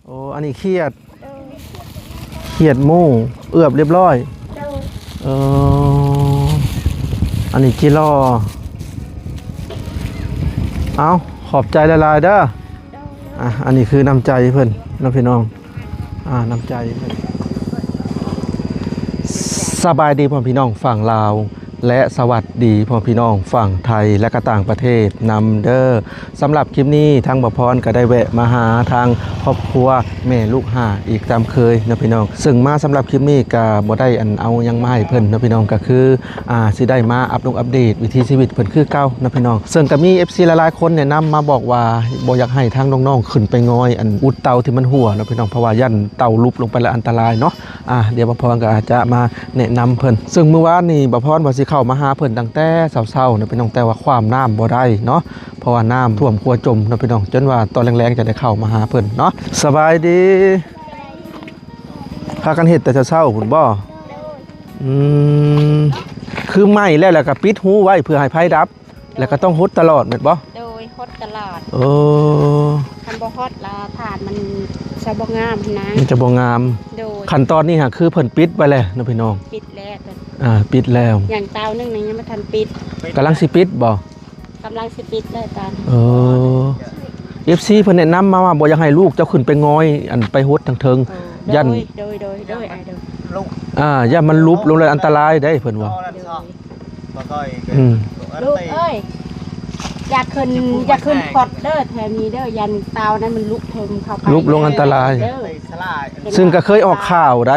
ໂອ້ ອັນນີ້ຂຽດ ຂຽດໝູເອືອບລຽບຮ້ອຍ. ເອີ ອັນນີ້ຈີລໍ. ເອົາ ຂອບໃຈຫຼາຍໆເດີ. ອ່ະ ອັນນີ້ຄືນ້ຳໃຈເພິ່ນເນາະພີ່ນ້ອງ. ອ່າ ນ້ຳໃຈເພິ່ນ. ສະບາຍດີພໍ່ແມ່ພີ່ນ້ອງຝັ່ງລາວ ແລະ ສະຫວັດດີພໍ່ແມ່ພີ່ນ້ອງຝັ່ງໄທ ແລະ ກະຕ່າງປະເທດນຳເດີ. ສຳລັບຄລິບນີ້ ທາງບ່າວພອນກະໄດ້ແວະມາຫາທາງຄອບຄົວແມ່ລູກຫ້າອີກຕາມເຄີຍເນາະພີ່ນ້ອງ. ເຊິ່ງມາສຳລັບຄລິບນີ້ກະບໍ່ໄດ້ອັນເອົາຫຍັງມາໃຫ້ເພິ່ນເນາະພີ່ນ້ອງ ກະຄື ອ່າ ຊິໄດ້ມາອັບລົງອັບເດດວິຖີຊີວິດເພິ່ນຄືເກົ່າເນາະພີ່ນ້ອງ. ເຊິ່ງກະມີເອັຟຊີຫຼາຍໆຄົນແນະນຳມາບອກວ່າ ບໍ່ຢາກໃຫ້ທາງນ້ອງໆຂຶ້ນໄປງອຍອັນອຸດເຕົາທີ່ມັນຮົ່ວເນາະພີ່ນ້ອງ ເພາະວ່າຢ້ານເຕົາຫຼຸບລົງໄປແລ້ວອັນຕະລາຍເນາະ. ອ່າ ດຽວບ່າວພອນກະຈະມາແນະນຳເພິ່ນ. ເຊິ່ງມື້ວານນີ້ບ່າວພອນວ່າຊິເຂົ້າມາຫາເພິ່ນຕັ້ງແຕ່ເຊົ້າໆເນາະພີ່ນ້ອງ ແຕ່ວ່າຄວ້າມນ້ຳບໍ່ໄດ້ເນາະ ເພາະວ່ານ້ຳຖ້ວມຄົວຈົມເນາະພີ່ນ້ອງ ຈົນວ່າຕອນແລງໆຈະໄດ້ເຂົ້າມາຫາເພິ່ນເນາະ. ສະບາຍດີ. ພາກັນເຮັດແຕ່ເຊົ້າໆພຸ້ນບໍ່? ອືມ ຄືໄໝ້ແລ້ວ ແລ້ວກະປິດຮູໄວ້ເພື່ອໃຫ້ໄຟດັບ ແລ້ວກະຕ້ອງຫົດຕະຫຼອດແມ່ນບໍ່? ໂດຍ ຫົດຕະຫຼອດ. ເອີ ຄັນບໍ່ຫົດລະຖ່ານມັນຈະບໍ່ງາມຫັ້ນນະ ມັນຈະບໍ່ງາມ. ໂດຍ ຂັ້ນຕອນນີ້ຫາຄືເພິ່ນປິດໄວ້ແລ້ວເນາະພີ່ນ້ອງ. ປິດແລ້ວ ອ່າ ປິດແລ້ວ. ຢ່າງເຕົາໜຶ່ງນີ້ຍັງບໍ່ທັນປິດ. ກຳລັງຊິປິດບໍ່? ກຳລັງຊິປິດແລ້ວຕາ. ເອີ ເອັຟຊີເພິ່ນແນະນຳມາວ່າບໍ່ຢາກໃຫ້ລູກເຈົ້າຂຶ້ນໄປງອຍ ອັນໄປຫົດທາງເທິງ. ໂອ້ ຢ້ານ ໂດຍ ໂດຍ ໂດຍ ໂດຍ ອ້າຍ ໂດຍ. ອ່າ ຢ້ານມັນຫຼຸບລົງແລ້ວອັນຕະລາຍເດ້ເພິ່ນວ່າ. ໂດຍ ອືມ ລູກເອີຍ ຢ່າຂຶ້ນ ຢ່າຂຶ້ນຄອດເດີ ແຖວນີ້ເດີ ຢ້ານເຕົານັ້ນມັນຫຼຸບເທິງເຂົ້າໄປ ຫຼຸບລົງອັນຕະລາຍ. ເອີ ເຊິ່ງກະເຄີຍອອກຂ່າວໃດ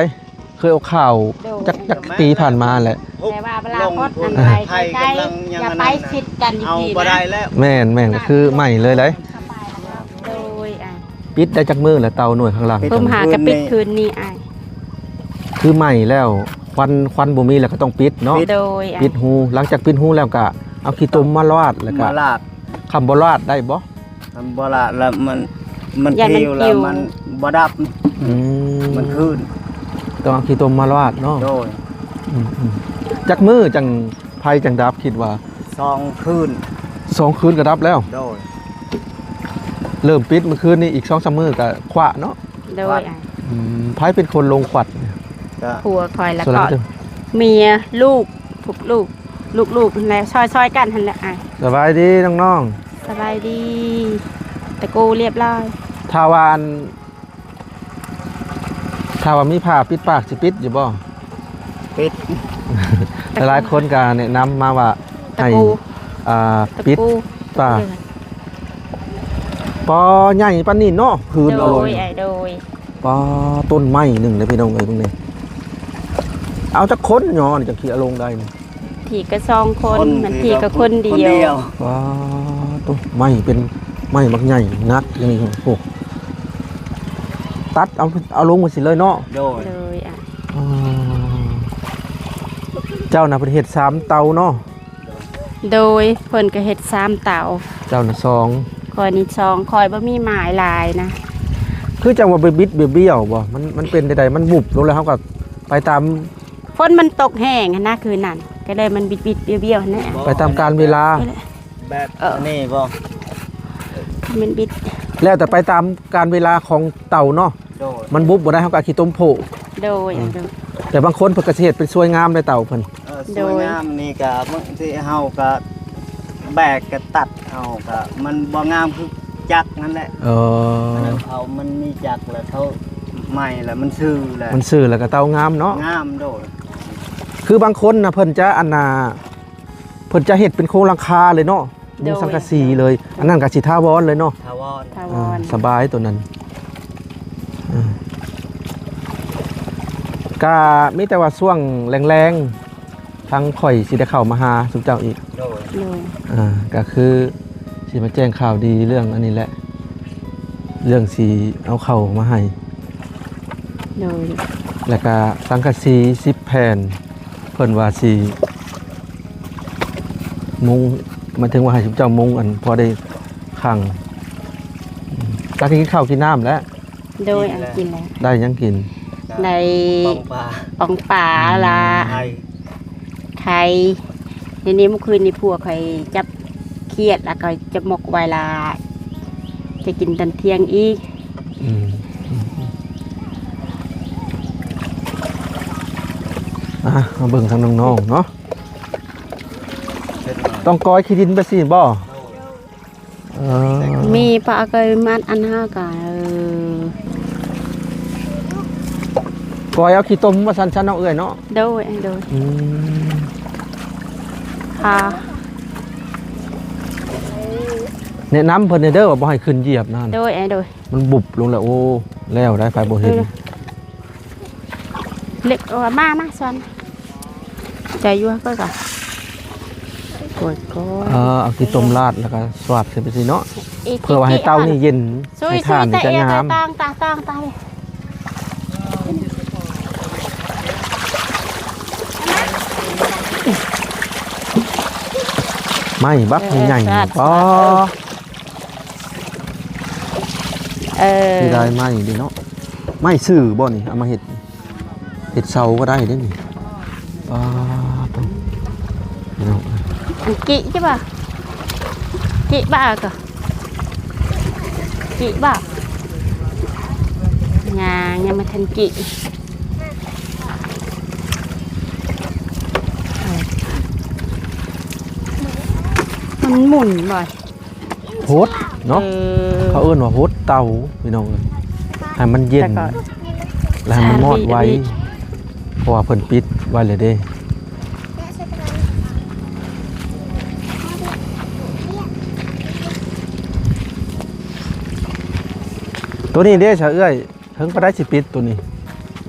ເຄີຍອອກຂ່າວ ໂດຍ ຈັກ ຈັກປີຜ່ານມາແຫຼະ. ແຕ່ວ່າເວລາຄອດອັນໃດໃກ້ໆ ຢ່າໄປຊິດກັນຢູ່ພີ້ນະ. ແມ່ນໆ ກະຄືໄໝ້ເລີຍໄດ໋. ໂດຍ ອ່າ ປິດໄດ້ຈັກມື້ແລ້ວເຕົາໜ່ວຍຂ້າງຫຼັງ? ເພິ່ນຫາກະປິດຄືນນີ້ອ້າຍ. ຄືໄໝ້ແລ້ວ ຄວັນ ຄວັນບໍ່ມີແລ້ວກະຕ້ອງປິດເນາະ. ໂດຍ ອ່າ ປິດຮູ. ຫຼັງຈາກປິດຮູແລ້ວກະເອົາຂີ້ຕົມມາລາດ ແລ້ວກະມາລາດ. ຄຳບໍ່ລາດໄດ້ບໍ່? ມັນບໍ່ລະ ລະມັນ ມັນ ຢ້ານມັນ ແລ້ວມັນບໍ່ດັບ. ອືມ ມັນຄືນ ຕ້ອງເອົາຂີ້ຕົມມາລາດເນາະ. ໂດຍ ອືມໆ ຈັກມື້ຈັ່ງ ໄຟຈັ່ງດັບ ຄິດວ່າ? ສອງຄືນ ສອງຄືນກະດັບແລ້ວ. ໂດຍ ເລີ່ມປິດມື້ຄືນນີ້ ອີກສອງສາມມື້ກະຂວ້າເນາະ. ໂດຍ ອ່າ ອືມ ໃຜເປັນຄົນລົງຂວັດ? ກະຜົວຂ້ອຍ ແລ້ວກະເມຍ ລູກ ພວກລູກ ລູກໆຫັ້ນແຫຼະ ຊ່ອຍໆກັນຫັ້ນແຫຼະ. ອ່າ ສະບາຍດີນ້ອງໆ. ສະບາຍດີ. ຕະກູລຽບຮ້ອຍ. ຖ້າວ່າອັນ ຖ້າວ່າມີຜ້າປິດປາກຊິປິດຢູ່ບໍ່? ປິດ. ຫຼາຍໆຄົນກະແນະນຳມາວ່າໃຫ້ ຕະກູ ອ່າ ຕະກູ ປິດປາກ. ໂດຍ ປໍໃຫຍ່ປານນີ້ເນາະ ຄືນເອົາລົງ. ໂດຍ ໂດຍ. ປາ ຕົ້ນໄມ້ໜຶ່ງເດ້ພີ່ນ້ອງເອີຍ ເບິ່ງນີ້. ເອົາຈັກຄົນຍໍນີ້ຈັ່ງຂີ່ເອົາລົງໄດ້ນີ້? ຂີ່ກະສອງຄົນ ມັນຂີ່ກະຄົນດຽວ. ປາ ໂຕ ໄມ້ເປັນໄມ້ບັກໃຫຍ່ໜັກຢ່າງນີ້. ໂອ້ ຕັດເອົາ ເອົາລົງຈັ່ງຊີ້ເລີຍເນາະ. ໂດຍ ໂດຍ ອ່າ ເຈົ້ານະເພິ່ນເຮັດສາມເຕົາເນາະ. ໂດຍ ເພິ່ນກະເຮັດສາມເຕົາ. ເຈົ້ານະສອງ ຂ້ອຍນີ້ສອງ ຂ້ອຍບໍ່ມີໝາຍຫຼາຍນະ. ຄືຈັ່ງວ່າໄປບິດບ້ຽວໆບໍ່? ມັນ ມັນເປັນຈັ່ງໃດ? ມັນວຸບລົງແລ້ວເຮົາກະໄປຕາມ ຝົນມັນຕົກແຮງຫັ້ນນະ ຄືນນັ້ນ ກະເລີຍມັນບິດໆບ້ຽວໆຫັ້ນແຫຼະ. ໄປຕາມການເວລາ. ແບບ ເອີ ອັນນີ້ບໍ່? ມັນບິດ ແລ້ວແຕ່ໄປຕາມການເວລາຂອງເຕົາເນາະ. ໂດຍ ມັນບຸບບໍ່ໄດ້ ເຮົາກະເອົາຂີ້ຕົມໂພະ. ໂດຍ ອືມ ໂດຍ. ແຕ່ບາງຄົນເພິ່ນກະຊິເຮັດເປັນສວຍງາມໄດ໋ເຕົາເພິ່ນ. ເອີ ໂດຍ ສວຍງາມນີ້ກະບາງທີເຮົາກະແບກກະຕັດເອົາ ກະມັນບໍ່ງາມຄືຈັກຫັ້ນແຫຼະ. ເອີ ອັນນັ້ນເຂົາມັນມີຈັກແລ້ວ ເຂົາໄໝ້ແລ້ວມັນຊື່ແລ້ວ ມັນຊື່ແລ້ວກະເຕົາງາມເນາະ. ງາມ. ໂດຍ ຄືບາງຄົນນະເພິ່ນຈະອັນນ່າ ເພິ່ນຈະເຮັດເປັນໂຄງຫຼັງຄາເລີຍເນາະ. ໂດຍ ມຸງສັງກະສີເລີຍ. ໂດຍ ອັນນັ້ນກະຊິຖາວອນເລີຍເນາະ. ຖາວອນ ຖາວອນ. ອ່າ ສະບາຍໂຕນັ້ນ. ອ່າ ກະມີແຕ່ວ່າຊ່ວງແລງໆ ທາງຂ້ອຍຊິໄດ້ເຂົ້າມາຫາຊຸມເຈົ້າອີກ. ໂດຍ ໂດຍ. ອ່າ ກະຄືຊິມາແຈ້ງຂ່າວດີເລື່ອງອັນນີ້ແຫຼະ ເລື່ອງຊິເອົາເຂົ້າມາໃຫ້. ໂດຍ. ແລ້ວກະສັງກະສີສິບແຜ່ນ ເພິ່ນວ່າຊິມຸງ ໝາຍເຖິງວ່າໃຫ້ຊຸມເຈົ້າມຸງ ອັນ ພໍໄດ້ຂັງ. ອືມ ຕັກກິນເຂົ້າກິນນ້ຳແລ້ວ. ໂດຍ ກິນແລ້ວ ອັນກິນແລ້ວ. ໄດ້ຫຍັງກິນ? ໄດ້ ປອງປາ ປອງປາ ອືມ ລະ ໄຂ່ ໄຂ່. ດຽວນີ້ມື້ຄືນນີ້ຜົວຂ້ອຍຈັບຂຽດ ລະຂ້ອຍຈັບໝົກໄວ້ ລະຈະກິນຕອນທ່ຽງອີກ. ອືມ ອ່ະ ມາເບິ່ງທາງນ້ອງໆເນາະ. ຕ້ອງກອຍຂີ້ດິນໄປຊີ້ບໍ່? ເອີ ມີປະເກີຍມັດອັນເຮົາກໍ ເອີ ກອຍເອົາຂີ້ຕົມວ່າຊັ້ນຊະເນາະເອື້ອຍເນາະ. ໂດຍ ໂດຍ ອືມ ອ່າ ແນະນຳເພິ່ນແດ່ເດີວ່າບໍ່ໃຫ້ຂຶ້ນຢຽບນັ້ນ. ໂດຍ ໂດຍ ມັນບຸບລົງແລ້ວ ໂອ້ ແລ້ວໄດ້ ໃຜບໍ່ເຫັນ. ເລັກ ເອົາມາ ມາສອນ ໃຈຢູ່ ເອົາໄປກ່ອນ ໂອ້ຍ ເອີ ເອົາຂີ້ຕົມລາດ ແລ້ວກໍສວາດໃສ່ໄປຊີ້ເນາະ ເພື່ອວ່າໃຫ້ເຕົານີ້ເຢັນ ໃຫ້ຖ່ານນີ້ຈະງາມ. ຕາງ ຕາງ ຕາງ ຕາງ ໄມ້ບັກໃຫຍ່ ເອີ ສວາດ ອໍ ສວາດ ເອີ ເສຍດາຍໄມ້ເດ້ເນາະ. ໄມ້ຊື່ບໍ່ນີ້ ເອົາມາເຮັດ ເຮັດເສົາກໍໄດ້ເດ້ນີ້. ປາດໂທ້ ພີ່ນ້ອງເອີຍ ກິຈິບໍ່ ກິບໍ່ກໍ ກິບໍ່ ຍັງ ຍັງບໍ່ທັນກິ ມັນໝຸ່ນບໍ່? ຫົດເນາະ ເອີ ເຂົາເອີ້ນວ່າຫົດເຕົາພີ່ນ້ອງເອີຍ ໃຫ້ມັນເຢັນ ແລ້ວໃຫ້ມັນມອດໄວ ເພາະວ່າເພິ່ນປິດໄວ້ແລ້ວເດ້. ໂຕນີ້ເດ້ຊະເອື້ອຍ? ເຖິງປານໃດຊິປິດໂຕນີ້?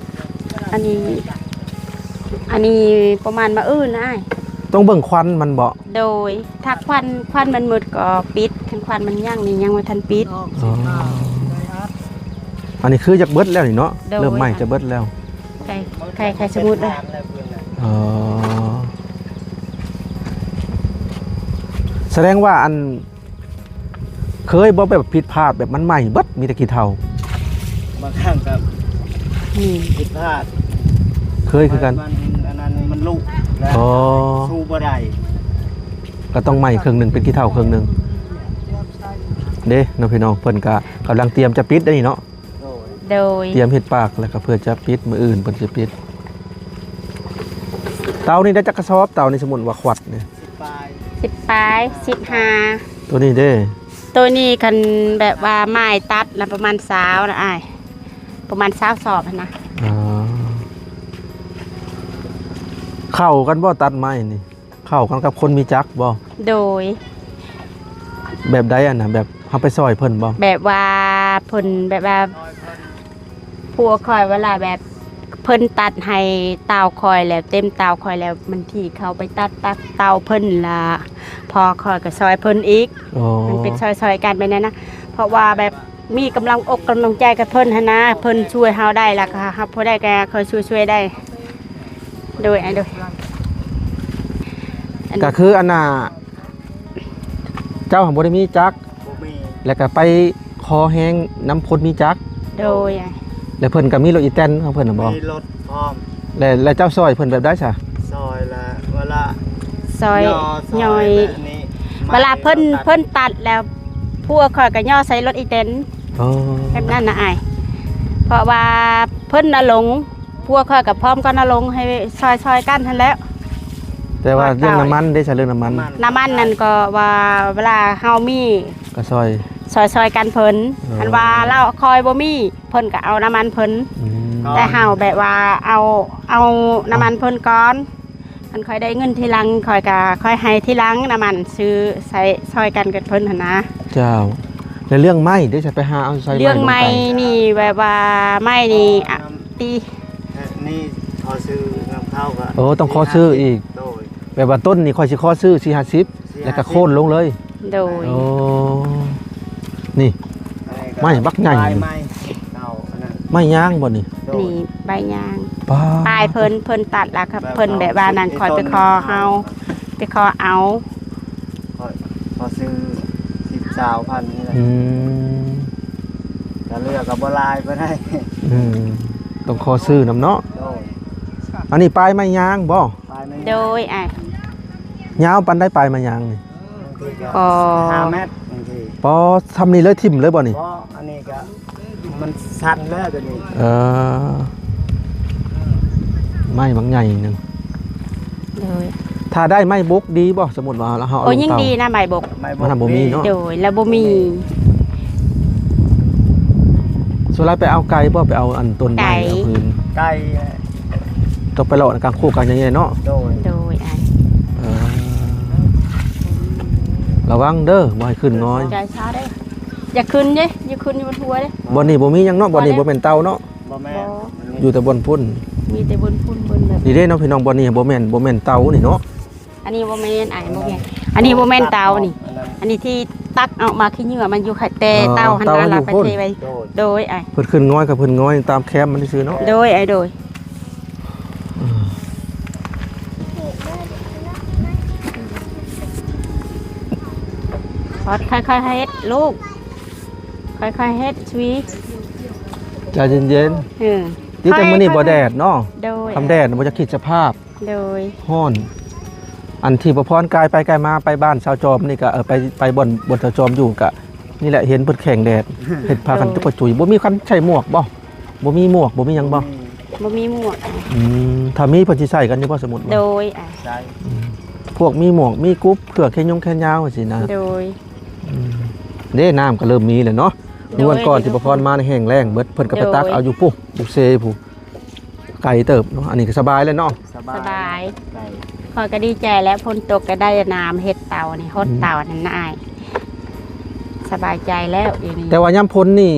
ອັນນີ້ ອັນນີ້ປະມານມື້ອື່ນອ້າຍ. ຕ້ອງເບິ່ງຄວັນມັນບໍ? ໂດຍ ຖ້າຄວັນ ຄວັນມັນໝົດກໍປິດ ຄັນຄວັນມັນຍັງນີ້ຍັງບໍ່ທັນປິດ. ອໍ ອັນນີ້ຄືຈະເບິດແລ້ວນີ້ເນາະ. ໂດຍ ເລີ່ມໄໝ້ຈະເບິດແລ້ວ ໃກ້ ໃກ້ ໃກ້ສະໝຸດແລ້ວ. ອໍ ສະແດງວ່າອັນ ເຄີຍບໍ່ແບບຜິດພາດ ແບບມັນໄໝ້ເບິດ ມີແຕ່ຂີ້ເຖົ້າ? ບາງຄັ້ງກໍ ອືມ ຜິດພາດ ເຄີຍຄືກັນ ມັນ ມັນອັນນັ້ນ ມັນລຸແລ້ວ ອໍ ສູ້ບໍ່ໄດ້ ກໍຕ້ອງໄໝ້ເຄິ່ງໜຶ່ງ ເປັນຂີ້ເຖົ້າເຄິ່ງໜຶ່ງເດ້ເນາະພີ່ນ້ອງ. ເພິ່ນກໍກຳລັງຕຽມຈະປິດໄດ໋ນີ້ເນາະ. ໂດຍ ຕຽມເຮັດປາກ ແລ້ວກໍເພື່ອຈະປິດ ມື້ອື່ນເພິ່ນຊິປິດ. ເຕົານີ້ໄດ້ຈັກກະສອບ? ເຕົານີ້ສົມມຸດວ່າຂວັດນີ້ ສິບປາຍ ສິບປາຍ ສິບຫ້າ. ໂຕນີ້ເດ້? ໂຕນີ້ຄັນແບບວ່າໄມ້ຕັດລະປະມານຊາວນະອ້າຍ ປະມານຊາວສອບຫັ້ນນະ. ອໍ ເຂົ້າກັນບໍ່ ຕັດໄມ້ນີ້? ເຂົ້າກັນກັບຄົນມີຈັກບໍ່? ໂດຍ ແບບໃດຫັ້ນນະ? ແບບເຮົາໄປຊ່ອຍເພິ່ນບໍ່? ແບບວ່າເພິ່ນ ແບບວ່າ ຜົວຂ້ອຍເວລາແບບເພິ່ນຕັດໃຫ້ຕ່າວຂ້ອຍແລ້ວ ເຕັມຕ່າວຂ້ອຍແລ້ວ ບາງທີເຂົາໄປຕັດຕັກເຕົາເພິ່ນລະ ພໍ່ຂ້ອຍກໍຊ່ອຍເພິ່ນອີກ. ອໍ ມັນເປັນຊ່ອຍໆກັນແບບນັ້ນນະ ເພາະວ່າແບບມີກຳລັງອົກກຳລັງໃຈກັບເພິ່ນຫັ້ນນະ ເພິ່ນຊ່ວຍເຮົາໄດ້ ແລ້ວກໍເຮົາ ຜູ້ໃດກໍຄ່ອຍຊ່ວຍໆໄດ້. ໂດຍ ໂດຍ ກໍຄືອັນນ່າ ເຈົ້າຫັ້ນບໍ່ໄດ້ມີຈັກ ບໍ່ມີ ແລ້ວກໍໄປຂໍແຮງນຳຄົນມີຈັກ. ໂດຍ ແລ້ວເພິ່ນກໍມີລົດອີແຕນຂອງເພິ່ນນະບໍ່? ມີລົດພ້ອມ. ແລ້ວ ແລ້ວເຈົ້າຊ່ອຍເພິ່ນແບບໃດຊະ? ຊ່ອຍລະ ເວລາ ຊ່ອຍ ຍໍ ຊ່ອຍ ແບບນີ້ ເວລາເພິ່ນ ເພິ່ນຕັດແລ້ວ ຜົວຂ້ອຍກໍຍໍໃສ່ລົດອີແຕນ. ອໍ ແບບນັ້ນນະອ້າຍ ເພາະວ່າເພິ່ນນະລົງ ຜົວຂ້ອຍກໍພ້ອມກັນນະລົງ ໃຫ້ຊ່ອຍໆກັນຫັ້ນແຫຼະ. ແຕ່ວ່າເລື່ອງນ້ຳມັນເດ້ຊະ? ເລື່ອງນ້ຳມັນ ນ້ຳມັນນັ້ນກໍວ່າເວລາເຮົາມີກໍຊ່ອຍ ຊ່ອຍໆກັນເພິ່ນ. ອໍ ຄັນວ່າລາວຄອຍບໍ່ມີ ເພິ່ນກໍເອົານ້ຳມັນເພິ່ນ. ອືມ ແຕ່ເຮົາແບບວ່າເອົາ ເອົານ້ຳມັນເພິ່ນກ່ອນ ຄັນຂ້ອຍໄດ້ເງິນທີຫຼັງ ຂ້ອຍກໍຄ່ອຍໃຫ້ທີຫຼັງ ນ້ຳມັນຊື້ໃຊ້ຊ່ອຍກັນກັບເພິ່ນຫັ້ນນະ. ເຈົ້າ ແລ້ວເລື່ອງໄມ້ເດ້ ຈະໄປຫາເອົາໃສ່ໄມ້? ເລື່ອງໄມ້ນີ້ແບບວ່າໄມ້ນີ້ ອະ ຕີ ນີ້ຂໍຊື້ນຳເຂົາກໍ ໂອ້ ຕ້ອງຂໍຊື້ອີກ. ໂດຍ ແບບວ່າຕົ້ນນີ້ຂ້ອຍຊິຂໍຊື້ສີ່ຫ້າສິບ ສີ່ຫ້າສິບ ແລ້ວກໍໂຄ່ນລົງເລີຍ. ໂດຍ ໂອ້ ນີ້ ໄມ້ບັກໃຫຍ່ ປາຍໄມ້ເຕົາອັນນັ້ນ ໄມ້ຍາງບໍ່ນີ້? ໂດຍ ນີ້ໃບຍາງ ປາ ປາຍເພິ່ນ ເພິ່ນຕັດແລ້ວ ເພິ່ນແບບວ່ານັ້ນ ຂ້ອຍໄປຂໍເຮົາ ໄປຂໍເອົາ ຂໍ ຂໍຊື້ສິບ ຊາວພັນນີ້ແຫຼະ. ອືມ ກໍເຫຼືອກໍບໍ່ຫຼາຍປານໃດ. ອືມ ຕ້ອງຂໍຊື້ນຳເນາະ. ໂດຍ ອັນນີ້ປາຍໄມ້ຍາງບໍ່? ປາຍໄມ້ຍາງ ໂດຍ ອ້າຍ ຍາວປານໃດປາຍໄມ້ຍາງນີ້? ບາງທີກໍ ກໍ ຫ້າແມັດ ບາງທີ ປໍ ຊ່ຳນີ້ເລີຍ ຖິ້ມເລີຍບໍ່ນີ້? ບໍ່ ອັນນີ້ກໍມັນສັ້ນແລ້ວ ຕົວນີ້. ເອີ ໄມ້ບັກໃຫຍ່ໜຶ່ງ ໂດຍ ຖ້າໄດ້ໄມ້ບົກດີບໍ່? ສົມມຸດວ່າເຮົາເອົາ ໂອ້ ຍິງດີນະ ໄມ້ບົກ ໄມ້ບົກ ມັນບໍ່ມີເນາະ ໂດຍ ແລ້ວບໍ່ມີ. ສ່ວນຫຼາຍໄປເອົາໄກບໍ່? ໄປເອົາອັນຕົ້ນໄມ້ ໄກ ເອົາພື້ນ ໄກ ຕ້ອງໄປເລາະກາງໂຄກກາງຫຍັງນີ້ເນາະ ໂດຍ ໂດຍ ອ້າຍ ເອີ ລະວັງເດີ ບໍ່ໃຫ້ຂຶ້ນງອຍ ໃຈຊາເດີ ຢ່າຂຶ້ນເດ້ ຢ່າຂຶ້ນຢູ່ບົນຫົວເດ້. ບ່ອນນີ້ບໍ່ມີຫຍັງເນາະ ບ່ອນນີ້ບໍ່ແມ່ນເຕົາເນາະ ບໍ່ແມ່ນ ບໍ່ ຢູ່ແຕ່ບ່ອນພຸ້ນ ມີແຕ່ບ່ອນພຸ້ນ ບ່ອນແບບ ນີ້ເດ້ເນາະພີ່ນ້ອງ ບ່ອນນີ້ບໍ່ແມ່ນ ບໍ່ແມ່ນເຕົານີ້ເນາະ ອັນນີ້ບໍ່ແມ່ນ ອ້າຍ ບໍ່ແມ່ນ ອັນນີ້ບໍ່ແມ່ນເຕົານີ້ ອັນນັ້ນ ອັນນີ້ທີ່ຕັກເອົາໝາກຂີ້ເຫຍື້ອມັນຢູ່ ແຕ່ ອໍ ເຕົາຫັ້ນນະ ເຕົາຢູ່ ລະໄປ ພຸ້ນ ເທໄວ້ ໂດຍ ໂດຍ ອ້າຍ ເພິ່ນຂຶ້ນງອຍກໍເພິ່ນງອຍຕາມແຄມມັນຊື່ໆເນາະ ໂດຍ ອ້າຍ ໂດຍ ອືມ ຄອດ ຄ່ອຍໆເຮັດລູກ ຄ່ອຍໆເຮັດ ຊຸຍ ໃຈເຢັນໆ ເອີ ດີແຕ່ມື້ນີ້ບໍ່ແດດເນາະ ໂດຍ ຄັນແດດບໍ່ຢາກຄິດສະພາບ ໂດຍ ຮ້ອນ ອັນທີ່ບໍ່ພອນກາຍໄປກາຍມາໄປບ້ານຊາວຈອມນີ້ກະ ເອີ ໄປ ໄປບ່ອນ ບ່ອນຊາວຈອມຢູ່ກະ ນີ້ແຫຼະ ເຫັນເພິ່ນແຂງແດດ ເຮັດພາກັນ ໂດຍ ຈຸກກະຈຸຍ ບໍ່ມີຄັນໃສ່ໝວກບໍ່? ບໍ່ມີໝວກ ບໍ່ມີຫຍັງບໍ່? ບໍ່ມີໝວກ ອືມ ຖ້າມີເພິ່ນຊິໃສ່ກັນຢູ່ບໍ່ ສົມມຸດວ່າ? ໂດຍ ອາ ໃສ່ ອືມ ພວກມີໝວກ ມີກຸບ ເຄື່ອງແຂນຍົງແຂນຍາວຈັ່ງຊີ້ນະ ໂດຍ ອືມ ເດ້ ນ້ຳກໍເລີ່ມມີແລ້ວເນາະ ໂດຍ ເມື່ອວັນກ່ອນທີ່ບໍ່ພອນມານີ້ແຫ້ງແລ້ງເບິດ ເພິ່ນກໍໄປ ໂດຍ ຕັກເອົາຢູ່ພຸ້ນ ຢູ່ເຊພຸ້ນ ໄກເຕີບເນາະ ອັນນີ້ກໍສະບາຍແລ້ວເນາະ ສະບາຍ ສະບາຍ ຂ້ອຍກໍດີໃຈແລ້ວ ຝົນຕົກກໍໄດ້ນ້ຳເຮັດເຕົານີ້ ຫົດເຕົານັ້ນນະອ້າຍ ສະບາຍໃຈແລ້ວດຽວນີ້ ແຕ່ວ່າຍາມຝົນນີ້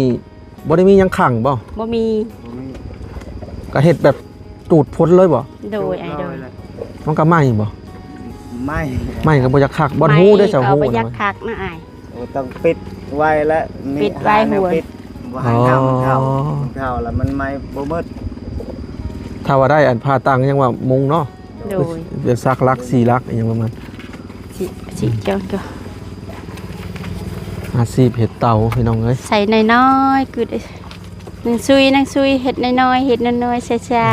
ບໍ່ໄດ້ມີຫຍັງຂັງບໍ່? ບໍ່ມີ ບໍ່ມີ ກໍເຮັດແບບ ຈູດຝົນເລີຍບໍ່? ໂດຍ ໂດຍ ອ້າຍ ໂດຍ ມັນກໍໄໝ້ບໍ່? ໄໝ້ ໄໝ້ກໍບໍ່ຢາກຄັກ ບ່ອນຮູເດ້ ເຈົ້າ ໄໝ້ກໍບໍ່ຢາກຄັກນະອ້າຍ ໂອ້ ຕ້ອງປິດໄວ້ແລ້ວ ມີ ປິດໄວ້ ຫາແນວປິດ ບໍ່ໃຫ້ນ້ຳມັນເຂົ້າ ອໍ ມັນເຂົ້າແລ້ວມັນໄໝ້ບໍ່ໝົດ ຖ້າວ່າໄດ້ອັນຜ້າຕັງຍັງວ່າມຸງເນາະ ໂດຍ ເປັນສັກຫຼັກ ສີ່ຫຼັກ ອີ່ຫຍັງປະມານ ຊິ ຊິເຈົ້າກໍ ອາຊີບເຮັດເຕົາພີ່ນ້ອງເອີຍ ໃສ່ນ້ອຍໆ ກຶດ ນາງຊຸຍ ນາງຊຸຍ ເຮັດນ້ອຍໆ ເຮັດນ້ອຍໆ ຊ້າ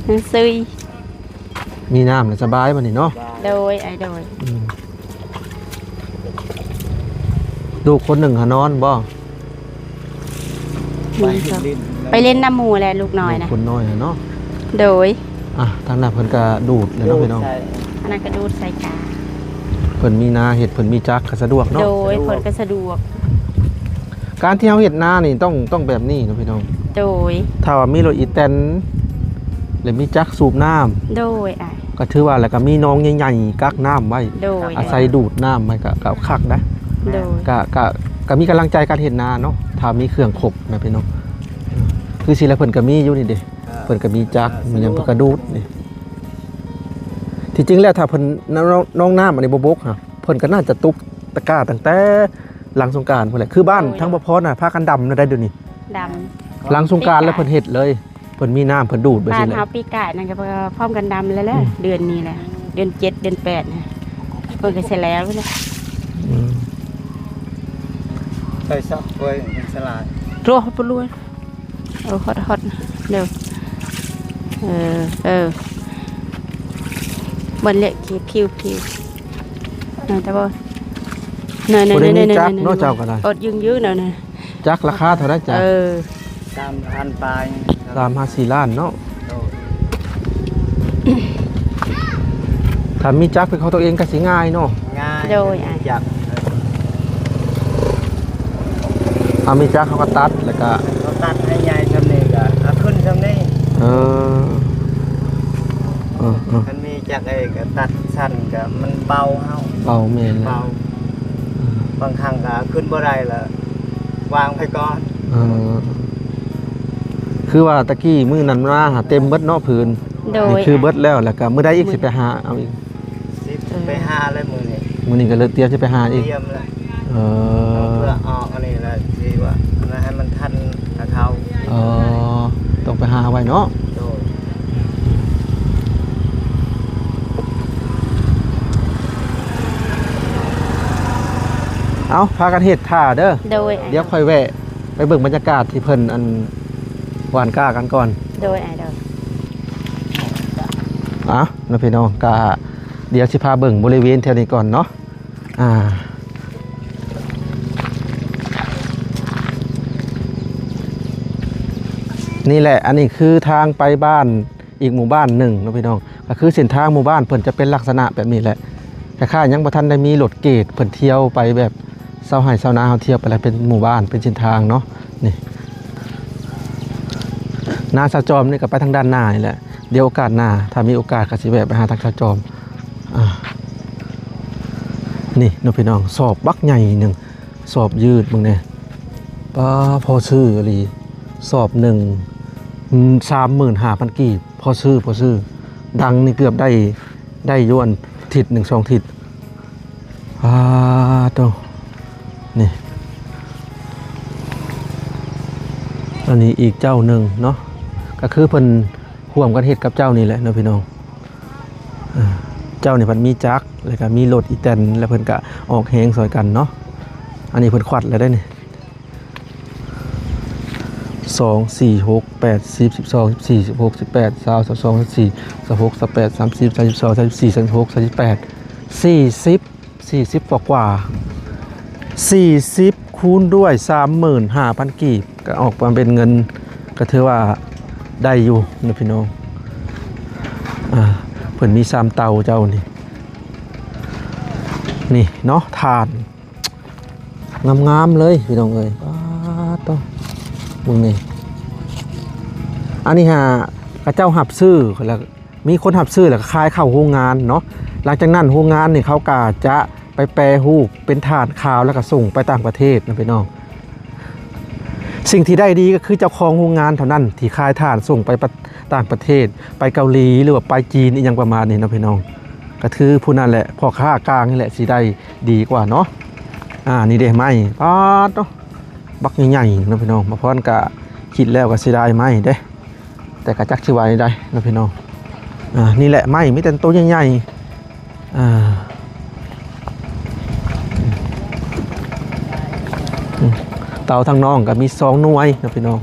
ໆ ອືມ ນາງຊຸຍ ມີນ້ຳແລ້ວສະບາຍບັດນີ້ເນາະ ໂດຍ ອ້າຍ ໂດຍ ອືມ ລູກຄົນໜຶ່ງຫານອນບໍ່? ໄປຫຼິ້ນນຳໝູ່ແຫຼະ ລູກນ້ອຍນະ ຄົນນ້ອຍຫັ້ນເນາະ ໂດຍ ອ່ະ ທາງນັ້ນເພິ່ນກະດູດແລ້ວເນາະ ພີ່ນ້ອງ ອັນນັ້ນກະດູດໃສ່ກາ ເພິ່ນມີນາເຮັດ ເພິ່ນມີຈັກກະສະດວກເນາະ ໂດຍ ເພິ່ນກະສະດວກ ການທີ່ເຮົາເຮັດນານີ້ຕ້ອງ ຕ້ອງແບບນີ້ເນາະ ພີ່ນ້ອງ ໂດຍ ຖ້າວ່າມີລົດອີແຕນ ແລະ ມີຈັກສູບນ້ຳ ໂດຍ ອ່ະ ກໍຖືວ່າ ແລ້ວກໍມີໜອງໃຫຍ່ໆກັກນ້ຳໄວ້ ໂດຍ ອາໄສດູດນ້ຳໄວ້ ກໍ ກໍຄັກໄດ໋ ໂດຍ ກໍ ກໍ ກໍມີກຳລັງໃຈການເຮັດນາເນາະ ຖ້າມີເຄື່ອງຄົບນະພີ່ນ້ອງ ຄືຊິແລ້ວເພິ່ນກໍມີຢູ່ນີ້ເດ້ ເພິ່ນກໍມີຈັກ ມີຫຍັງເພິ່ນກໍດູດນີ້ ທີ່ຈິງແລ້ວຖ້າເພິ່ນ ໜອງ ໜອງນ້ຳອັນນີ້ບໍ່ບົກຫະ ເພິ່ນກໍໜ້າຈະຕຸກຕະກ້າຕັ້ງແຕ່ຫຼັງສົງການພຸ້ນແຫຼະ ຄືບ້ານ ໂດຍ ທາງບໍ່ພອນນະ ພາກັນດຳນະໄດ໋ ດຽວນີ້ ດຳ ຫຼັງສົງການແລ້ວເພິ່ນເຮັດເລີຍ ເພິ່ນມີນ້ຳເພິ່ນດູດໄປຊີ້ແຫຼະ ເຮົາປີກາຍນັ້ນກໍພ້ອມກັນດຳແລ້ວແຫຼະ ອືມ ເດືອນນີ້ແຫຼະ ເດືອນເຈັດ ເດືອນແປດ ເພິ່ນກໍຊິແລ້ວແລ້ວ ອືມ ໃສ່ຊັບໄວ້ ມັນສະຫຼາຍ ໂຕປະລວຍ ເອີ ຮອດ ຮອດ ເດີ ເອີ ເອີ ເບິ່ງແຫຼະ ຄິວໆ ແມ່ນແຕ່ບໍ່ ເນີ ເນີ ບໍ່ໄດ້ມີຈັກເນາະ ເຈົ້າກໍໄດ້ ອອດຢືງໆ ເນີ ຈັກລາຄາເທົ່າໃດ ຈັກ ເອີ ສາມລ້ານປາຍ ສາມຫາສີ່ລ້ານເນາະ ໂດຍ ຖ້າມີຈັກເປັນຂອງຕົວເອງກໍຊິງ່າຍເນາະ ງ່າຍ ໂດຍ ຈັກ ເອົາມີຈັກເຮົາກໍຕັດ ແລ້ວກໍ ເຮົາຕັດໃຫ້ໃຫຍ່ຊ່ຳນີ້ກໍເອົາຂຶ້ນຊ່ຳນີ້ ເອີ ເອີ ເອີ ຄັນມີຈັກເອງກໍຕັດສັ້ນກໍມັນເບົາເຮົາ ເບົາ ແມ່ນແລ້ວ ເບົາ ບາງຄັ້ງກໍເອົາຂຶ້ນບໍ່ໄດ້ລະ ວາງໄວ້ກ່ອນ ເອີ ຄືວ່າຕະກີ້ມື້ນັ້ນມາຫາເຕັມເບິດເນາະ ຜືນ ໂດຍ ນີ້ຄືເບິດແລ້ວ ແລ້ວກໍມື້ໃດອີກຊິໄປຫາເອົາອີກ ຊິໄປຫາແລ້ວມື້ນີ້ ມື້ນີ້ກໍເລີຍຕຽມຊິໄປຫາອີກ ຕຽມແລ້ວ ເອີ ເພື່ອອອກອັນນີ້ແຫຼະ ຊິວ່າໃຫ້ມັນທັນເຂົາ ອໍ ຕ້ອງໄປຫາເອົາໄວ້ເນາະ ໂດຍ ເອົາ ພາກັນເຮັດຖ້າເດີ ໂດຍ ດຽວຂ້ອຍແວະໄປເບິ່ງບັນຍາກາດທີ່ເພິ່ນ ອັນ ຫວ່ານກ້າກັນກ່ອນ ໂດຍ ອ້າຍ ໂດຍ ເອົາເນາະ ພີ່ນ້ອງ ກະດຽວຊິພາເບິ່ງບໍລິເວນແຖວນີ້ກ່ອນເນາະ ອ່າ ນີ້ແຫຼະ ອັນນີ້ຄືທາງໄປບ້ານ ອີກໝູ່ບ້ານໜຶ່ງເນາະພີ່ນ້ອງ. ກໍຄືເສັ້ນທາງໝູ່ບ້ານເພິ່ນຈະເປັນລັກສະນະແບບນີ້ແຫຼະ ຄ້າຍໆຍັງບໍ່ທັນໄດ້ມີລົດເກດ ເພິ່ນທ່ຽວໄປແບບຊາວໄຮ່ຊາວນາ ເຮົາທ່ຽວໄປແລ້ວເປັນໝູ່ບ້ານ ເປັນເສັ້ນທາງເນາະ. ນີ້ ນາສາວຈອມນີ້ກໍໄປທາງດ້ານໜ້ານີ້ແຫຼະ. ດຽວໂອກາດໜ້າ ຖ້າມີໂອກາດກໍຊິແວະໄປຫາທາງສາວຈອມ. ອ່າ ນີ້ເນາະພີ່ນ້ອງ ສອບບັກໃຫຍ່ໜຶ່ງ ສອບຢືດເບິ່ງແດ່. ປ້າ ພໍຊື້ອີ່ຫຼີ ສອບໜຶ່ງ ອືມ ສາມໝື່ນຫ້າພັນກີບ. ພໍຊື້ ພໍຊື້ ດັງນີ້ເກືອບໄດ້ ໄດ້ຢູ່ອັນທິດໜຶ່ງສອງທິດ. ອ່າ ໂຕ ນີ້ ອັນນີ້ອີກເຈົ້າໜຶ່ງເນາະ ກໍຄືເພິ່ນຮ່ວມກັນເຮັດກັບເຈົ້ານີ້ແຫຼະເນາະພີ່ນ້ອງ. ເອີ ເຈົ້ານີ້ເພິ່ນມີຈັກ ແລ້ວກໍມີລົດອີແຕນ ແລ້ວເພິ່ນກໍອອກແຮງຊ່ອຍກັນເນາະ. ອັນນີ້ເພິ່ນຄວັດແລ້ວເດ້ນີ້ ສອງ ສີ່ ຫົກ ແປດ ສິບ ສິບສອງ ສິບສີ່ ສິບຫົກ ສິບແປດ ຊາວ ຊາວສອງ ຊາວສາມ ຊາວສີ່ ຊາວຫ້າ ຊາວຫົກ ຊາວແປດ ສາມສິບ ສາມສິບສອງ ສາມສິບສີ່ ສາມສິບຫົກ ສາມສິບແປດ ສີ່ສິບ ສີ່ສິບຄູນດ້ວຍສາມໝື່ນຫ້າພັນກີບ ກໍອອກມາເປັນເງິນ ກໍຖືວ່າໄດ້ຢູ່ເນາະພີ່ນ້ອງ. ອ່າ ເພິ່ນມີສາມເຕົາເຈົ້ານີ້ ນີ້ເນາະ ຖ່ານ ງາມໆເລີຍພີ່ນ້ອງເອີຍ. ປາດໂທ້ ເບິ່ງນີ້ ອັນນີ້ຫາ ເຂົາເຈົ້າຮັບຊື້ ແລ້ວມີຄົນຮັບຊື້ ແລ້ວກໍຂາຍເຂົ້າໂຮງງານເນາະ. ຫຼັງຈາກນັ້ນໂຮງງານນີ້ເຂົາກໍຈະໄປແປຮູບເປັນຖ່ານຂາວ ແລ້ວກໍສົ່ງໄປຕ່າງປະເທດນະພີ່ນ້ອງ. ສິ່ງທີ່ໄດ້ດີກໍຄືເຈົ້າຂອງໂຮງງານເທົ່ານັ້ນ ທີ່ຂາຍຖ່ານສົ່ງໄປປະ ຕ່າງປະເທດ ໄປເກົາຫຼີ ຫຼືວ່າໄປຈີນ ອີ່ຫຍັງປະມານນີ້ເນາະພີ່ນ້ອງ. ກໍຖືຜູ້ນັ້ນແຫຼະ ພໍ່ຄ້າກາງນີ້ແຫຼະ ຊິໄດ້ດີກວ່າເນາະ. ອ່າ ນີ້ເດ້ໄມ້ ປາດໂທ້ ບັກໃຫຍ່ໆເນາະພີ່ນ້ອງ. ບ່າວພອນກະຄິດແລ້ວກໍເສຍດາຍໄມ້ເດ້ ແຕ່ກໍຈັກຊິວ່າແນວໃດເນາະພີ່ນ້ອງ. ອ່າ ນີ້ແຫຼະໄມ້ ມີແຕ່ໂຕໃຫຍ່ໆ. ອ່າ ເຕົາທາງນ້ອງກໍມີສອງໜ່ວຍເນາະພີ່ນ້ອງ.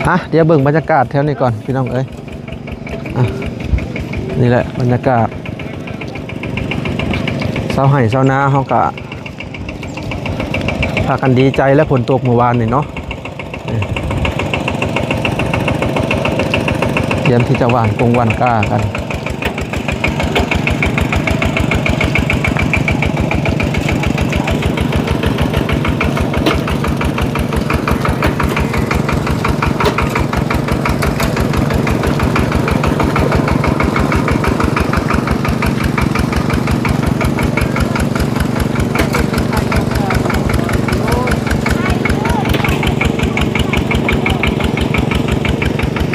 ອ່ະ ດຽວເບິ່ງບັນຍາກາດແຖວນີ້ກ່ອນພີ່ນ້ອງເອີຍ. ອ່ະ ນີ້ແຫຼະບັນຍາກາດ ຊາວໄຮ່ຊາວນາເຮົາກະພາກັນດີໃຈແລ້ວ ຝົນຕົກມື້ວານນີ້ເນາະ. ຕຽມທີ່ຈະຫວ່ານກົງຫວ່ານກ້າກັນ.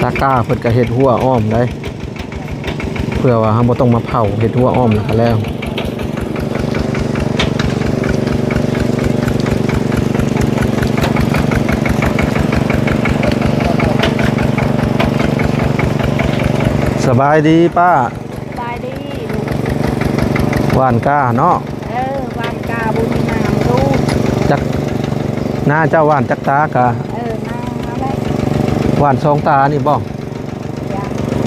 ຕາກ້າເພິ່ນກໍເຮັດຮົ້ວອ້ອມໄດ໋ ເພື່ອວ່າເຮົາບໍ່ຕ້ອງມາເຜົາ ເຮັດຮົ້ວອ້ອມແລ້ວກໍແລ້ວ. ສະບາຍດີປ້າ. ສະບາຍດີລູກ. ຫວ່ານກ້າເນາະ? ເອີ ຫວ່ານກ້າ ບໍ່ມີນ້ຳລູກ. ຈັກ ນາເຈົ້າຫວ່ານຈັກຕາກະ? ເອີ ນາເຮົາແຫຼະ. ຫວ່ານສອງຕານີ້ບໍ່?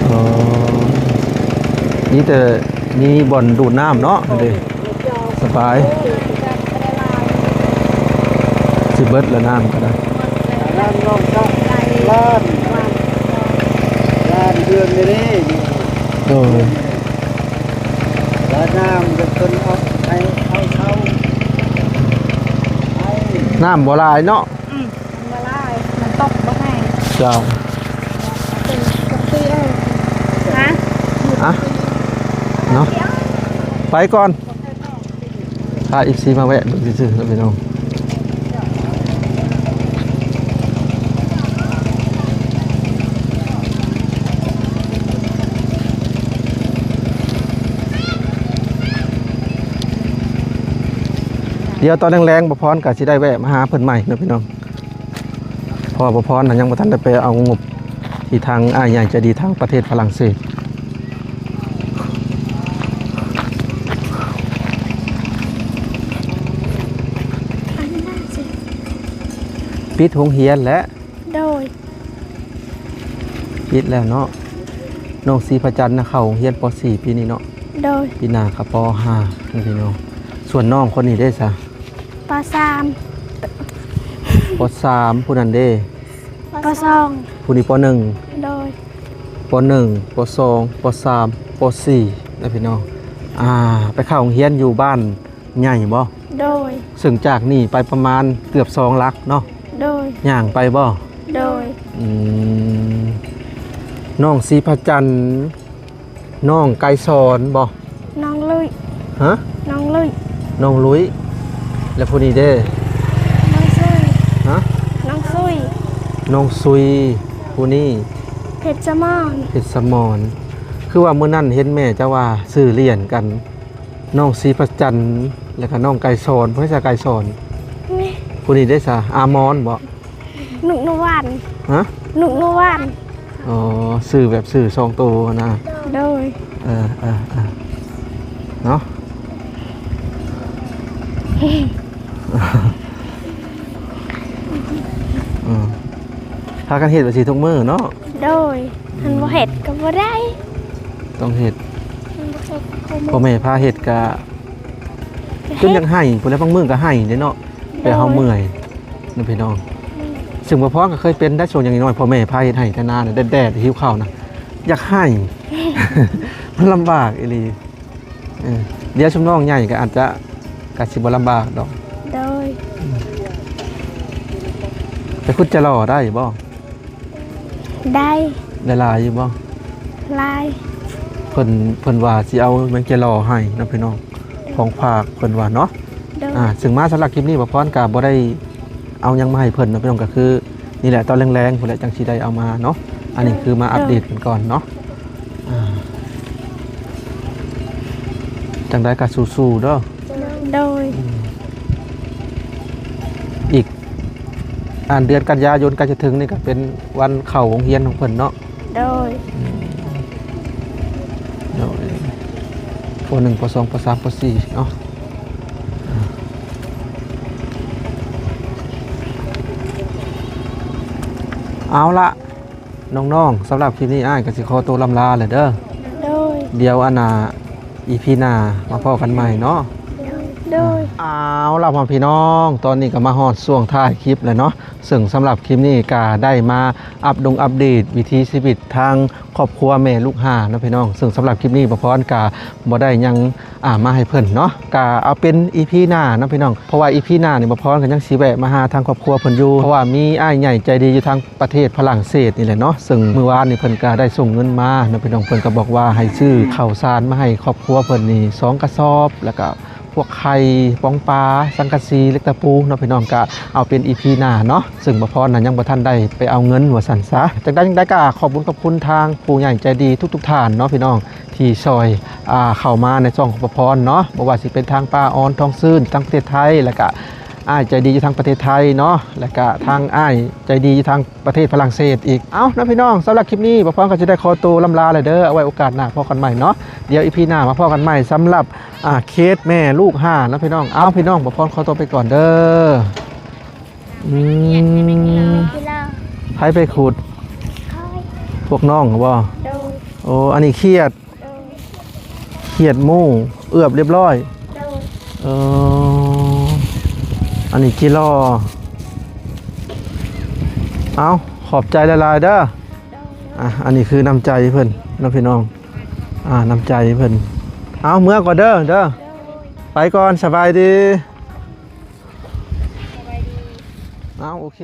ເອີ ມີແຕ່ມີບ່ອນດູດນ້ຳເນາະ. ເອີ ເດ້ ສະບາຍ. ເອີ ຊິເບິດລະນ້ຳກໍໄດ້. ນ້ຳນອກເຈາະລ້ານ ລ້ານເດືອນນີ້ເດ້. ໂດຍ. ວ່ານ້ຳຈະເພິ່ນເອົາໃຫ້ເອົາເຊົາໃຫ້. ນ້ຳບໍ່ຫຼາຍເນາະ? ອືມ ມັນບໍ່ຫຼາຍ ມັນຕົກບໍ່ແຮງ. ເຈົ້າ. ຮະ? ອະ ເນາະ ໄປກ່ອນ. ພາເອັຟຊີມາແວະເບິ່ງຊື່ໆເນາະພີ່ນ້ອງ. ດຽວຕອນແລງໆ ບ່າວພອນກໍຊິໄດ້ແວະມາຫາເພິ່ນໃໝ່ເນາະພີ່ນ້ອງ. ເພາະວ່າບ່າວພອນນະ ຍັງບໍ່ທັນໄດ້ໄປເອົາງົບທີ່ທາງອ້າຍໃຫຍ່ໃຈດີທາງປະເທດຝຣັ່ງເສດ. ປິດໂຮງຮຽນແລ້ວ. ໂດຍ. ປິດແລ້ວເນາະ. ນ້ອງສີພະຈັນນະ ເຂົ້າໂຮງຮຽນ ປໍສີ່ ປີນີ້ເນາະ. ໂດຍ. ປີໜ້າກໍ ປໍຫ້າ ເນາະພີ່ນ້ອງ. ສ່ວນນ້ອງຄົນນີ້ເດ້ຊະ? ປສາມ ປສາມ ຜູ້ນັ້ນເດ້ ປສອງ ຜູ້ນີ້ ປໜຶ່ງ ໂດຍ ປໜຶ່ງ ປສອງ ປສາມ ປສີ່ ນະພີ່ນ້ອງ. ອ່າ ໄປເຂົ້າໂຮງຮຽນຢູ່ບ້ານໃຫຍ່ບໍ່? ໂດຍ ເຊິ່ງຈາກນີ້ໄປປະມານເກືອບສອງຫຼັກເນາະ? ໂດຍ ຍ່າງໄປບໍ່? ໂດຍ ອືມ ນ້ອງສີພະຈັນ ນ້ອງໄກສອນບໍ່? ນ້ອງລຸຍ ຮະ? ນ້ອງລຸຍ ນ້ອງລຸຍ ແລະຜູ້ນີ້ເດ້? ນ້ອງຊຸຍ ຮະ? ນ້ອງຊຸຍ ນ້ອງຊຸຍ ຜູ້ນີ້? ເພັດສະໝອນ ເພັດສະໝອນ. ຄືວ່າມື້ນັ້ນເຫັນແມ່ເຈົ້າວ່າຊື່ລຽນກັນ ນ້ອງສີພະຈັນ ແລະກະນ້ອງໄກສອນ. ຜູ້ໃດສະໄກສອນ? ນີ້ ຜູ້ນີ້ເດ້ສະ? ອາມອນບໍ່? ນຸກນະຫວານ ຮະ? ນຸກນະຫວານ ອໍ ຊື່ແບບຊື່ສອງໂຕນະ? ໂດຍ ເອີ ເອີ ເອີ ເນາະ ເອີ ພາກັນເຮັດແບບຊີ້ທຸກມື້ເນາະ? ໂດຍ ຄັນບໍ່ເຮັດກໍບໍ່ໄດ້ ຕ້ອງເຮັດ ຄັນບໍ່ເຮັດກໍບໍ່ ພໍ່ແມ່ພາເຮັດກະ ຈົນຢາກໄຫ້ພຸ້ນແຫຼະ ບາງມື້ກໍໄຫ້ເດ້ເນາະ ແຕ່ເຮົາເມື່ອຍນະພີ່ນ້ອງ. ອືມ ຊຶ່ງບໍ່ພອນກໍເຄີຍເປັນໄດ້ ຊ່ວງຍັງນ້ອຍໆ ພໍ່ແມ່ພາເຮັດໄຮ່ໄຖນານະ ແດດໆ ຫິວເຂົ້ານະ ຢາກໄຫ້ ມັນລຳບາກອີ່ຫຼີ. ເອີ ດຽວຊຸມນ້ອງໃຫຍ່ກໍອາດຈະ ກໍຊິບໍ່ລຳບາກດອກ. ໂດຍ ອືມ ໄປຂຸດຈະຫຼໍ່ໄດ້ບໍ່? ໄດ້ ໄດ້ຫຼາຍຢູ່ບໍ່? ຫຼາຍ ເພິ່ນ ເພິ່ນວ່າຊິເອົາແມງຈະຫຼໍ່ໃຫ້ເນາະພີ່ນ້ອງ ຂອງຝາກເພິ່ນວ່າເນາະ. ໂດຍ ອ່າ ຊຶ່ງມາສຳລັບຄລິບນີ້ ບ່າວພອນກະບໍ່ໄດ້ເອົາຫຍັງມາໃຫ້ເພິ່ນເນາະພີ່ນ້ອງ ກະຄືນີ້ແຫຼະ ຕອນແລງໆພຸ້ນແຫຼະ ຈັ່ງຊິໄດ້ເອົາມາເນາະ. ອັນນີ້ຄືມາອັບເດດເພິ່ນກ່ອນເນາະ. ອ່າ ຈັ່ງໃດກໍສູ້ໆເດີ. ໂດຍ ອືມ ອີກ ອັນເດືອນກັນຍາຍົນໃກ້ຈະເຖິງນີ້ກໍເປັນວັນເຂົ້າໂຮງຮຽນຂອງເພິ່ນເນາະ. ໂດຍ ອືມ ໂດຍ ປໍໜຶ່ງ ປໍສອງ ປໍສາມ ປໍສີ່ເນາະ. ເອົາລະ ນ້ອງໆ ສຳລັບຄລິບນີ້ອ້າຍກໍຊິຂໍໂຕລ່ຳລາແຫຼະເດີ. ໂດຍ ດຽວອັນນ່າ ອີພີໜ້າມາພໍ້ກັນໃໝ່ເນາະ. ໂດຍ ເອົາລະ ພໍ່ແມ່ພີ່ນ້ອງ ຕອນນີ້ກໍມາຮອດຊ່ວງທ້າຍຄລິບແລ້ວເນາະ. ເຊິ່ງສຳລັບຄລິບນີ້ກໍໄດ້ມາອັບດົງອັບເດດວິຖີຊີວິດທາງຄອບຄົວແມ່ລູກຫ້າເນາະພີ່ນ້ອງ. ເຊິ່ງສຳລັບຄລິບນີ້ ບ່າວພອນກໍບໍ່ໄດ້ຫຍັງ ອ່າ ມາໃຫ້ເພິ່ນເນາະ ກະເອົາເປັນອີພີໜ້າເນາະພີ່ນ້ອງ. ເພາະວ່າອີພີໜ້ານີ້ ບ່າວພອນກໍຍັງຊິແວະມາຫາທາງຄອບຄົວເພິ່ນຢູ່ ເພາະວ່າມີອ້າຍໃຫຍ່ໃຈດີຢູ່ທາງປະເທດຝຣັ່ງເສດນີ້ແຫຼະເນາະ. ເຊິ່ງມື້ວານນີ້ເພິ່ນກໍໄດ້ສົ່ງເງິນມາເນາະພີ່ນ້ອງ ເພິ່ນກໍບອກວ່າໃຫ້ຊື້ເຂົ້າສານມາໃຫ້ຄອບຄົວເພິ່ນນີ້ສອງກະສອບ ແລ້ວກະພວກໄຂ່ ປອງປາ ສັງກະສີ ເຫຼັກຕະປູເນາະພີ່ນ້ອງ ກະເອົາເປັນອີພີໜ້າເນາະ. ເຊິ່ງບ່າວພອນນະຍັງບໍ່ທັນໄດ້ໄປເອົາເງິນວ່າຊັ້ນຊະ. ຈັ່ງໃດຈັ່ງໃດກໍຂອບບຸນຂອບຄຸນທາງຜູ້ໃຫຍ່ໃຈດີທຸກໆທ່ານເນາະພີ່ນ້ອງ ທີ່ຊ່ອຍ ອ່າ ເຂົ້າມາໃນຊ່ອງຂອງບ່າວພອນເນາະ ບໍ່ວ່າຊິເປັນທາງປ້າອອນທອງຊື່ນທາງປະເທດໄທ ແລ້ວກະອ້າຍໃຈດີຢູ່ທາງປະເທດໄທເນາະ ແລ້ວກະທາງອ້າຍໃຈດີຢູ່ທາງປະເທດຝຣັ່ງເສດອີກ. ເອົາເນາະພີ່ນ້ອງ ສຳລັບຄລິບນີ້ບ່າວພອນກໍຊິໄດ້ຂໍໂຕລ່ຳລາແລ້ວເດີ. ເອົາໄວ້ໂອກາດໜ້າພໍ້ກັນໃໝ່ເນາະ. ດຽວອີພີໜ້າມາພໍ້ກັນໃໝ່ສຳລັບ ອ່າ ເຄສແມ່ລູກຫ້າເນາະພີ່ນ້ອງ. ເອົາ ພີ່ນ້ອງ ບ່າວພອນຂໍໂຕໄປກ່ອນເດີ. ອືມ ໃຜໄປຂຸດ? ຂ້ອຍ ພວກນ້ອງບໍ? ໂດຍ ໂອ້ ອັນນີ້ຂຽດ ໂດຍ ຂຽດໝູເອືອບລຽບຮ້ອຍ ໂດຍ ເອີ ອັນນີ້ຈີລໍ. ເອົາ ຂອບໃຈຫຼາຍໆເດີ. ໂດຍ ອ່ະ ອັນນີ້ຄືນ້ຳໃຈເພິ່ນເນາະພີ່ນ້ອງ ອ່າ ນ້ຳໃຈເພິ່ນ. ເອົາ ເມືອກ່ອນເດີ ເດີ ໂດຍ ໄປກ່ອນ ສະບາຍດີ. ສະບາຍດີ ເອົາ ໂອເຄ.